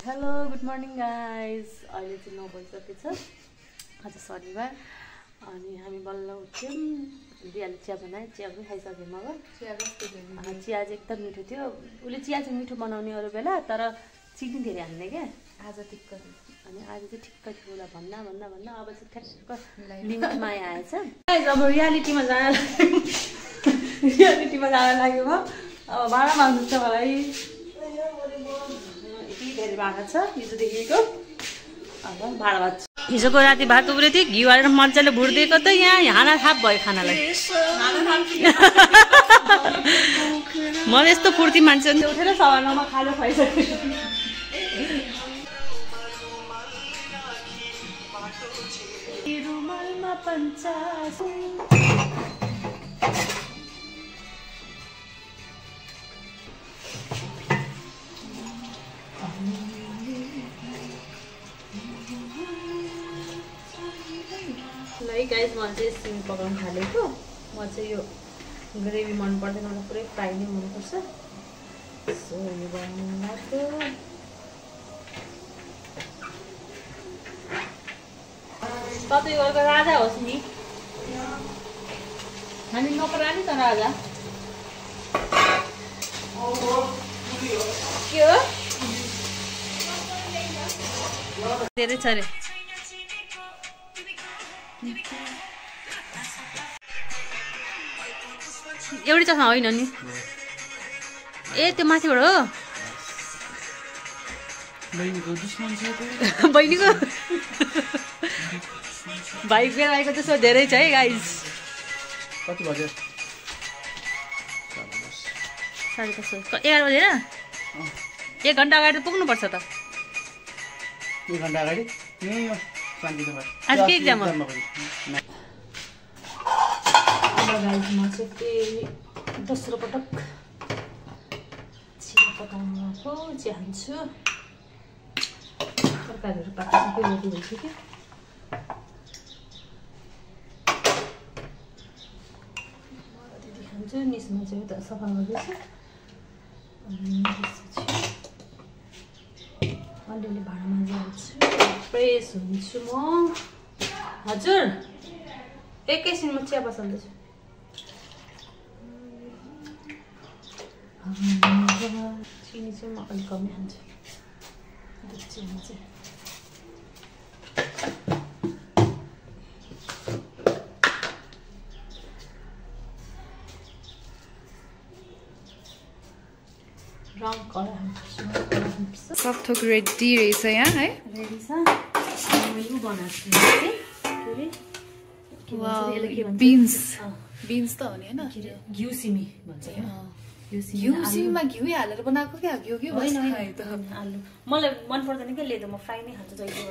Hello good morning guys. अहिले चाहिँ 9 बजिसकेको छ। आज शनिबार अनि हामी बल्ल उठ्यौँ। दियाले चिया बनायो, चिया पनि खाइसक्यौँ। अब चिया चाहिँ एकदम मिठो थियो। उसले चिया चाहिँ मिठो बनाउने अरू बेला, तर चिनी धेरै हाल्ने क्या। आज ठिक्क थियो अनि आज चाहिँ ठिक्क थियो उसलाई भन्दा अब चाहिँ ठ्याक्क लिमिटमा आएछ। अब रियालिटीमा जान लाग्यो म। अब भाडा माग्नु छ मलाई। धेरै भाडा छ हिजोदेखिको। अब भाडा भात हिजोको राति भात उब्रेको थियो, घिउ हालेर मजाले भुटिदिएको त यहाँ हाना थाप भयो खानालाई। म यस्तो फुर्ती मान्छे उठेर 9:15 खाजा खुवाइसकेँ। गाइस म चाहिँ सिमी पकाउनु थालेको। म चाहिँ यो ग्रेभी मन पर्दैन, मलाई पुरै फ्राई नै मनपर्छ। सो यो बनाउनु लाग्यो। तपाईँको राजा होस् नि, हामी नोकरानी त राजा के हो धेरै छ अरे। एउटै चस्मा होइन नि? ए त्यो माथिबाट हो बहिनीको। भाइ मेरो भाइको त्यसो धेरै छ है गाइस। कति बज्यो? 11:30 बजेर 1 घन्टा अगाडि पुग्नुपर्छ त। 1 घन्टा अगाडि आज के एक्जाम हो? म चाहिँ फेरि दोस्रो पटक चिया पकाउनु गएको। चिया खान्छु। तरकारीहरू पाकिसक्यो, रेडी भइसक्यो। दिदी खान्छु। निस्मा चाहिँ उता सफा गर्दैछु। अनि त्यसपछि अलिअलि भाँडा माझिहाल्छु। फ्रेस हुन्छु म। हजुर एकैछिनमा चिया बसाल्दैछु। चिनी चाहिँ म अलिक कमै खान्छु दुध चियामा चाहिँ। रङ कलर सब थोक रेडी रहेछ यहाँ है। रेडी छ। यो बनाएको छु बिन्स त हो नि हैन? घिउ सिमी भन्छ। घिउ सिमीमा घिउ हालेर बनाएको क्या? घिउ के होइन आलु मलाई मन पर्दैन क्या ले, त म फ्राई नै खान्छु जहिले।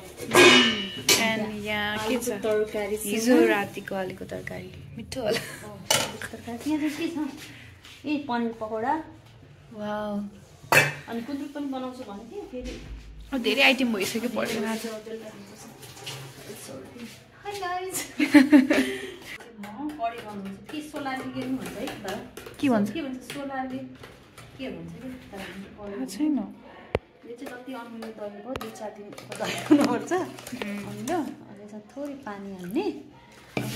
एन्ड यहाँ के छ? तरकारी हिजो रातिको अलिको तरकारी मिठो होला। तरकारी यहाँ चाहिँ के छ? ए पनिर पकौडा। वाउ। अनि गुन्द्रुक पनि बनाउँछु भने थिएँ फेरि। धेरै आइटम भइसक्यो पऱ्यो आज। High guys. कडी बनाउँछु कि सोलाले के भन्छ है? के भन्छ सोलाले के भन्छ कि? थाहा छैन। यो चाहिँ जति अमिलो दलेको 2-4 दिन धुनुपर्छ अमिलो। अनि यसमा थोरै पानी हाल्ने।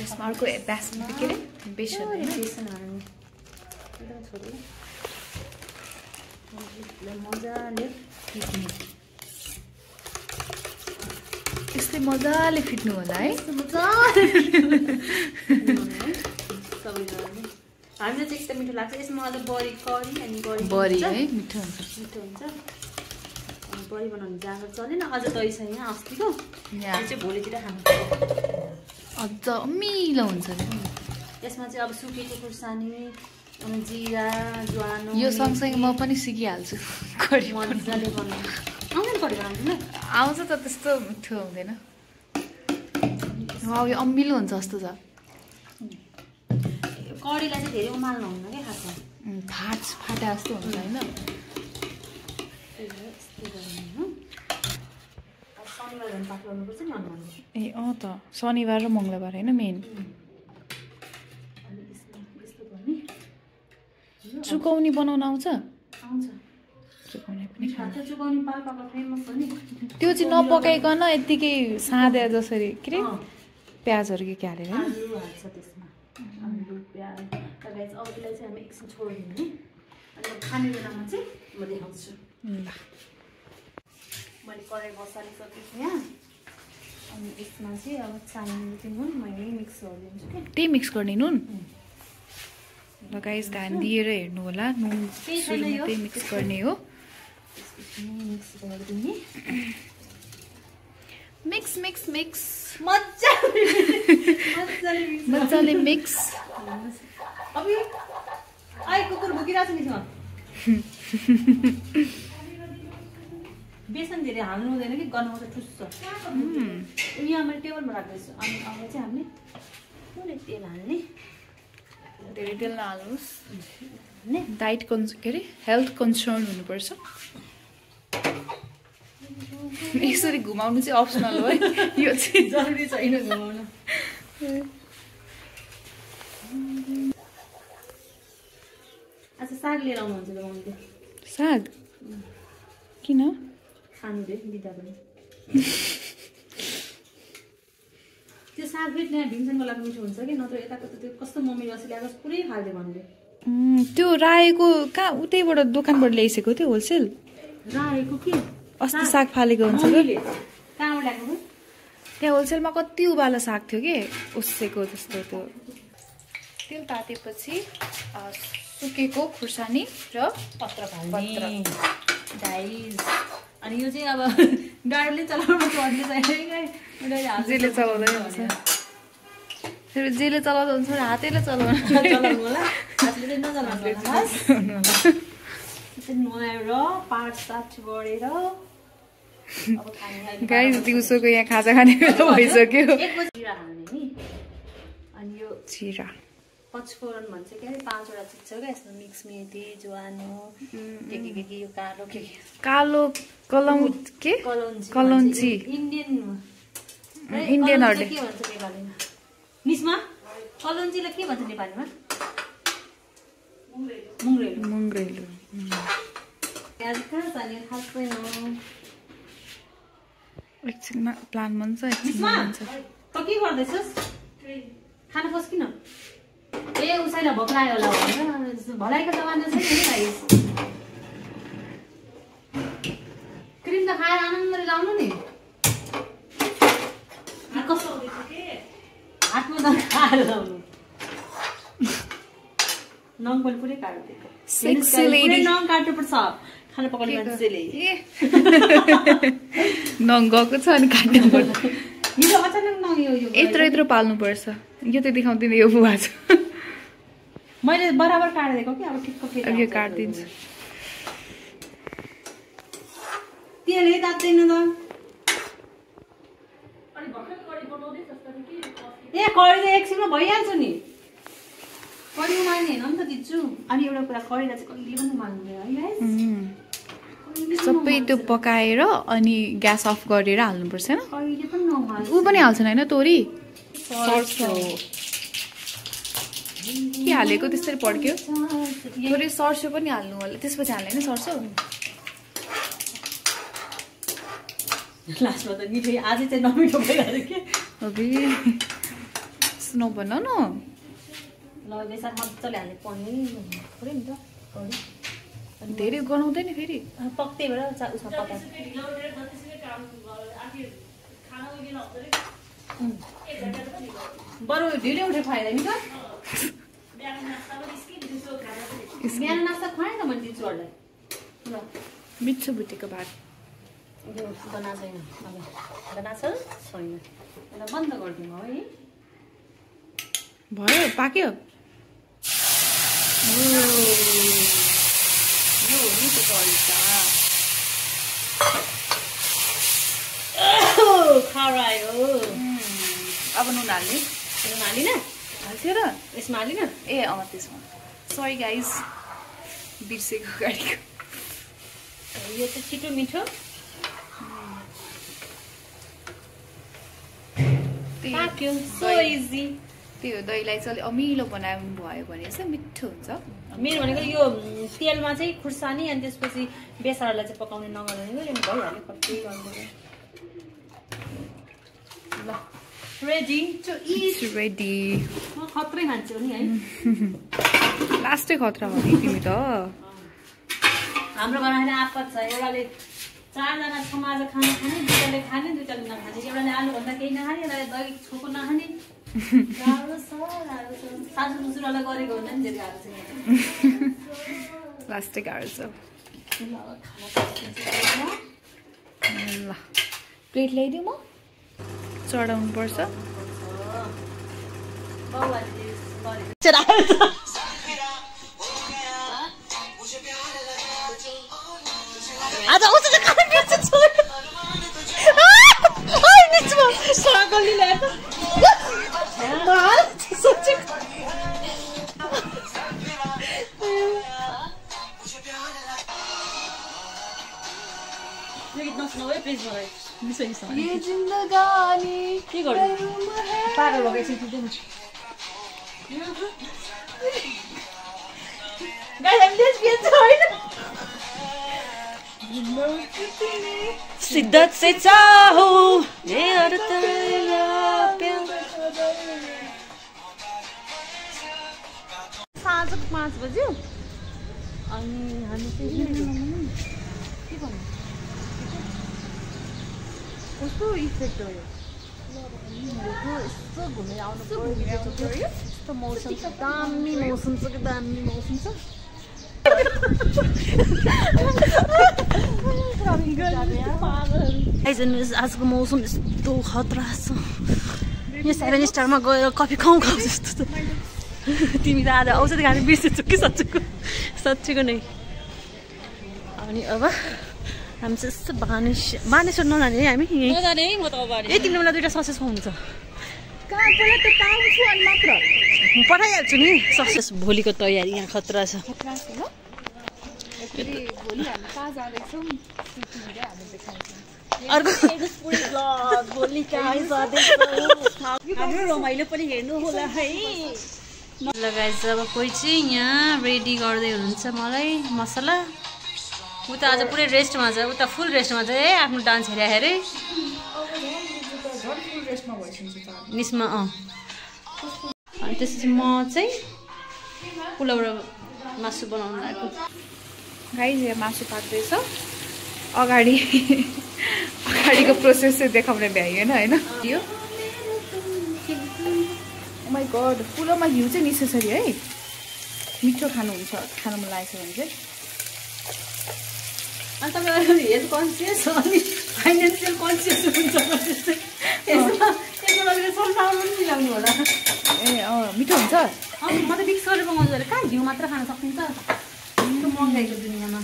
यसमा अर्को बेसन के अरे? बेसन हाल्ने। एकदम छोरी मजाले फिट्ने। यस्तै मजाले फिट्नु होला है। हामीलाई चाहिँ एकदम मिठो लाग्छ। यसमा अझ बडी करी अनि बडी है मिठो हुन्छ। अनि बडी बनाउनु जाँगर चलेन। अझ दही छ यहाँ अस्तिको। यो चाहिँ भोलितिर खानु अझ अमिलो हुन्छ नि। यसमा चाहिँ अब सुकेको खुर्सानी अनि जिरा ज्वानो। यो सँगसँगै म पनि सिकिहाल्छु कडी मजाले बनाउनु। आउँदैन कडी बनाउनु? आउँछ त, त्यस्तो मिठो हुँदैन। यो अमिलो हुन्छ जस्तो छ। कडीलाई चाहिँ धेरै उमाल्नु हुन्न क्या खासमा। फाटा जस्तो हुन्छ होइन? शनिबार भने पाठ गर्नुपर्छ नि हनुमानले। ए अँ त, शनिबार र मङ्गलबार होइन मेन। चुकौनी बनाउन आउँछ? आउँछ। चुकाउने पनि खानु हात चुकाउने पाल्पाको फेमस हो नि त्यो चाहिँ नपकाइकन यतिकै साँधे जसरी के रे प्याजहरू के हालेर आलु हाल्छ त्यसमा आलु प्याज र गाइस अरूलाई चाहिँ हामी एकछिन छोडिदिउँ है अनि खाने बेलामा चाहिँ म देखाउँछु ल मैले कराई बसालिसकेको यहाँ अनि यसमा चाहिँ अब चाहिने चाहिँ नुन मैले मिक्स गरिदिन्छु कि त्यही मिक्स गर्ने नुन ल गाइस ध्यान दिएर हेर्नु होला नुन सुरुमा त्यही मिक्स गर्ने हो मिक्स गरिदिने मिक्स मिक्स मिक्स मजाले मिक्स अब यो आइ कुकुर भुकिरहेको छ नि यसमा बेसन धेरै हाल्नु हुँदैन कि गनाउँछ ठुस्छ यहाँ मैले टेबलमा राख्दैछु अनि अब चाहिँ हामीले थोरै तेल हाल्ने धेरै तेल नहाल्नुहोस् डाइट के अरे हेल्थ कन्सर्न हुनुपर्छ यसरी घुमाउनु चाहिँ अप्सनल हो है यो चाहिँ जरुरी छैन घुमाउनु अच्छा साग लिएर आउनुहुन्छ मम्मीले साग किन खानु दे बिदा पनि त्यो साग फेरि त्यहाँ भीमसेनको लागि मिठो हुन्छ कि नत्र यताको त त्यो कस्तो मम्मी रसी ल्याएको पुरै फाल्दै भन्दै त्यो रायोको कहाँ उतैबाट दोकानबाट ल्याइसकेको थियो होलसेल रायोको के अस्ति साग फालेको हुन्छ कि कहाँबाट ल्याएको त्यहाँ होलसेलमा कति उभालो साग थियो कि उसेको जस्तो त्यो तेल तातेपछि सुकेको खुर्सानी र पत्र हाल्ने गाइस अनि यो चाहिँ अब गाडीले चलाउनु पर्ने छैन जेले चलाउँदै हुन्छ फेरि जेले चलाउँदा हुन्छ हातैले चलाउनु होला हातले चाहिँ नचलाउनु नुहाएर पार्ट साट गरेर अब खाने गाइस दिउँसोको यहाँ खाजा खाने बेला भइसक्यो 1 बजी जिरा हाल्ने नि अनि यो जिरा पचफोरन भन्छ के 5 वटा चिज छ क्या यसमा मिक्स मेथी ज्वानो के यो कालो कलौं के कलौंची इन्डियनहरुले के भन्छ नेपालीमा मिसमा कलौंचीले के भन्छ नेपालीमा मुङ्ग्रेलो आज कहाँ जाने खास छैन एकछिनमा प्लान बन्छ मिसमा त के गर्दैछस् खाना खोज किन ए उसैलाई भोक लाग्यो होला भनेर भलाइको जमाना छैन नि गाइस क्रिम त खाएर आनन्दले लाउनु नि कस्तो हातमा त खाएर लाउनु नङ पनि पुरै काट्दिएको सेक्सी लेडी नङ काट्नुपर्छ खाना पकाउने मान्छेले नङ गएको छ अनि काट्नु पर्छ यो अचानक नङ यो यत्रो पाल्नुपर्छ यो त देखाउँदिन यो बुवा छ मैले बराबर काटिदिएको कि अब ठिक्क फेरि यो काट्दिन्छु तेलै तात्दैन त ए कडी त एकछिनमा भइहाल्छ नि कडी उमाल्ने होइन नि त दिन्छु अनि एउटा कुरा कडीलाई चाहिँ कहिले पनि उमाल्दैन है गाइस सबै त्यो पकाएर अनि ग्यास अफ गरेर हाल्नुपर्छ हैन कहिले पनि नउमाल्नु उ पनि हाल्छन् हैन तोरी सरसो के हालेको त्यसरी पड्क्यो थोरै सरसो पनि हाल्नु होला त्यसपछि हाल्ने हैन सरसो लास्टमा त मिठै आज चाहिँ नमिठो भइरहेको के अबे स्नो बनाउनु ल बेसार मजाले हाल्ने पनिर पुरै नि त धेरै गनाउँदैन फेरि पक्दै भएर उसमा पकाएर बरु ढिलो उठे फाइदा नि त बिहान नास्ता खुवाएँ न मैले दिन्छु ल मिठो भुटेको भात यो बना छैन अब बना छ छैन यसलाई बन्द गरिदिउँ है भयो पाक्यो यो मिठो तरिका खरायो अब नुन हाल्ने नुन हालिन हाल्थ्यो र यसमा हालिन ए त्यसमा सरी गाइस बिर्सेको गाडीको यो चाहिँ छिटो मिठो पाक्यो सो इजी त्यो दहीलाई चाहिँ अलिक अमिलो बनाउनु भयो भने चाहिँ मिठो हुन्छ। मेरो भनेको यो तेलमा चाहिँ खुर्सानी अनि त्यसपछि बेसारलाई चाहिँ पकाउने नगर्ने यो भइहाल्यो कति गर्नु। ल रेडी टु इट रेडी। म खत्रै मान्छे हो नि है। लास्टै खतरा हो नि तिमी त। हाम्रो घरमा अहिले आपत छ, एउटाले 4 जना समाज खाना खाने, दुईटाले खाने, दुईटाले नखाने, एउटाले आलु भन्दा केही नखाने, एउटाले दही छोको नखाने। गाह्रो छ गाह्रो छ। सासु ससुरालाई गरेको हो नि धेरै गाह्रो छ। लास्टै गाह्रो छ। ल प्लेट ल्याइदिउँ म, चढाउनु पर्छ। आज आउँछ त खाना बिर्छ छोड। ओइ निचमा सागली ल्याएर सोचेको यो गीत नसुनाऊ है प्लिज मलाई। मिसो मिसो ये जिन्दगानी के गर्नु पागल भएको एकछिन दिनु। गाइस हामी लेस्बियन छ हैन। शिद्दत से चाहो ये हर तेरा प्यार। साँझको 5 बज्यो अनि हामी चाहिँ के भन्नु कस्तो इफेक्ट हो यस्तो घुमेर आउनु पर्यो। यस्तो मौसम छ, दामी मौसम छ कि दामी मौसम छ। आजको मौसम यस्तो खतरा छ। यो 7 स्टारमा गएर कफी खाउँ जस्तो छ। तिमी त आज औषधि खानु बिर्सेछौ कि साँच्चीको नै। अनि अब हामी चाहिँ यस्तो बानेश्वर नजाने है हामी। ए तिमीले मलाई 2टा ससेस खुवाउनु छ। म पठाइहाल्छु नि ससेस। भोलिको तयारी यहाँ खतरा छ। अर्को रमाइलो पनि हेर्नु होला है। लगाएछ अब कोही चाहिँ यहाँ रेडी गर्दै हुनुहुन्छ मलाई मसला। उता आज पुरै रेस्टमा छ, उता फुल रेस्टमा छ है। आफ्नो डान्स हेरे निस्मा। अनि त्यसपछि म चाहिँ पुलाउ र मासु बनाउनु लागेको। गाइस यहाँ मासु पाक्दैछ। अगाडिको प्रोसेस चाहिँ देखाउने भ्याइएन होइन। यो ओ माई गड पुलाउमा घिउ चाहिँ नेसेसरी है। मिठो खानुहुन्छ, खानु मन लागेको छ भने चाहिँ। अनि तपाईँ हेल्थ कन्सियस अनि फाइनेन्सियल कन्सियस हुन्छ त्यसको लागि सनफ्लावर पनि मिलाउनु होला। ए मिठो हुन्छ। म त मिक्स गरेर बनाउँछु अरे कहाँ घिउ मात्र खान सकिन्छ यस्तो महँगाइको दुनियाँमा।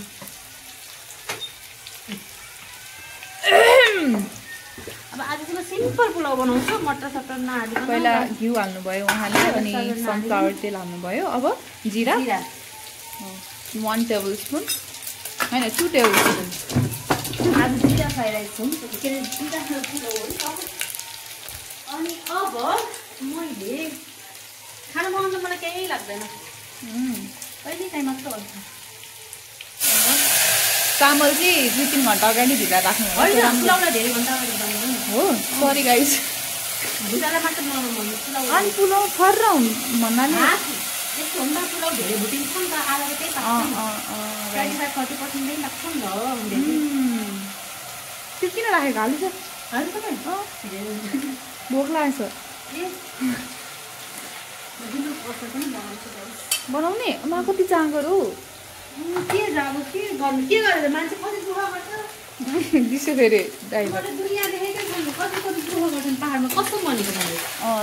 अब आज चाहिँ म सिम्पल पुलाउ बनाउँछु, मटर सटर नहालिकन। पहिला घिउ हाल्नुभयो उहाँले, अनि सनफ्लावर तेल हाल्नुभयो। अब जिरा 1 टेबल स्पुन होइन 2 टेबल स्पुन। आज जिरा फ्राई राइस छौँ के अरे जिरा पुलाउ हो। अनि अब मैले खाना बनाउनु मलाई केही लाग्दैन, कहिले काहीँ मात्र हुन्छ। चामल चाहिँ 2-3 घन्टा अगाडि भित्र राख्नु पुलाउलाई धेरै घन्टा अगाडि बनाउनु हो। सरी गाइस भुटालाई मात्र बनाउनु भन्नु पुलाउ। अनि पुलाउ फर्र भन्नाले यस्तो हुँदा पुलाउ धेरै भुटिन्छ नि त। आधाले त्यही लाग्छ 25-30% नै लाग्छ नि त। त्यो किन राखेको हाल्नु छ हाल्नु तपाईँ भोक लागेछ बनाउने। मा कति चाँगर हो के अब के गर्नु, के गरेर मान्छे कति दुःख गर्छ। दिसो फेरि ड्राइभर दुनियाँ देखेकै छैन, कति कति दुःख गर्छन् पाहाडमा। कस्तो भनेको मैले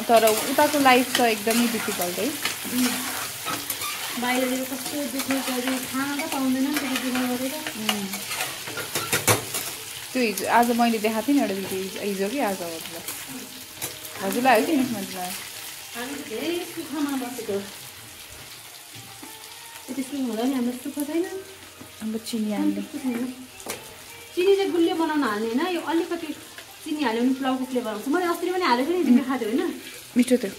तर उताको लाइफ त एकदमै डिफिकल्ट है। बाहिरतिर कस्तो दुःख गऱ्यो, खाना त पाउँदैन नि त्यति दुःख गरेर। त्यो हिजो आज मैले देखाएको थिएँ नि एउटा भिडियो, हिजो कि आज हो हजुरलाई हो कि मिस मान्छेलाई। हामी धेरै सुखमा बसेको, त्यति सुख हुँदा नि हाम्रो सुख छैन। अब चिनी हाल्ने, चिनी चाहिँ गुलियो बनाउन हाल्ने होइन। यो अलिकति चिनी हाल्यो भने पुलाउको फ्लेभर आउँछ। मैले अस्ति पनि हालेको नि, झिक्का खाँदै होइन मिठो थियो।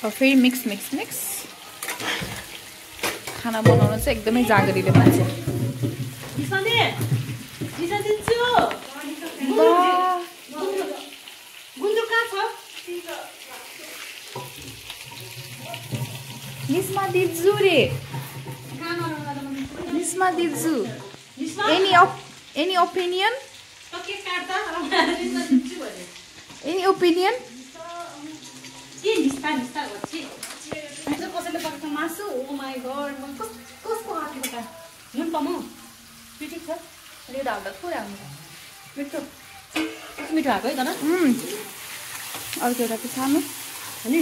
फेरि मिक्स खाना बनाउन चाहिँ एकदमै जागरीले मान्छे निस्मा दिजु रे निस्मा दिजु एनी ओपिनियन एनी ओपिनियन कसैले पकाएको मासु ओ माई गड कसको हातको त नुन पाउँ पिटिक छ यो हाल्दा पुरा मिठो मिठो आएको है त अर्को एउटा चाहिँ सानो अनि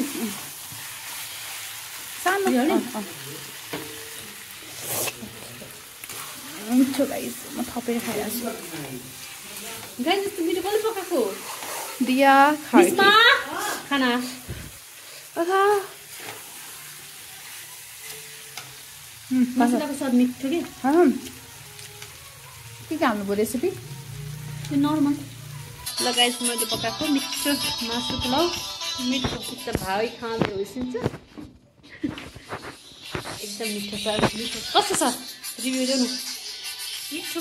सानो मिठो गाइस म थपेर खाइरहेको छु गाइस जस्तो मिठो कसले पकाएको दिया खाना खाना अहा मसलाको स्वाद मिठो के के हाल्नु पर्यो रेसिपी त्यो नर्मल ल गाइस मैले पकाएको मिठो मासु पुलाउ मिठो सित भाइ खाँदै होइसिन्छ एकदम मिठो छ मिठो कस्तो छ रिभ्यू दिनु मिठो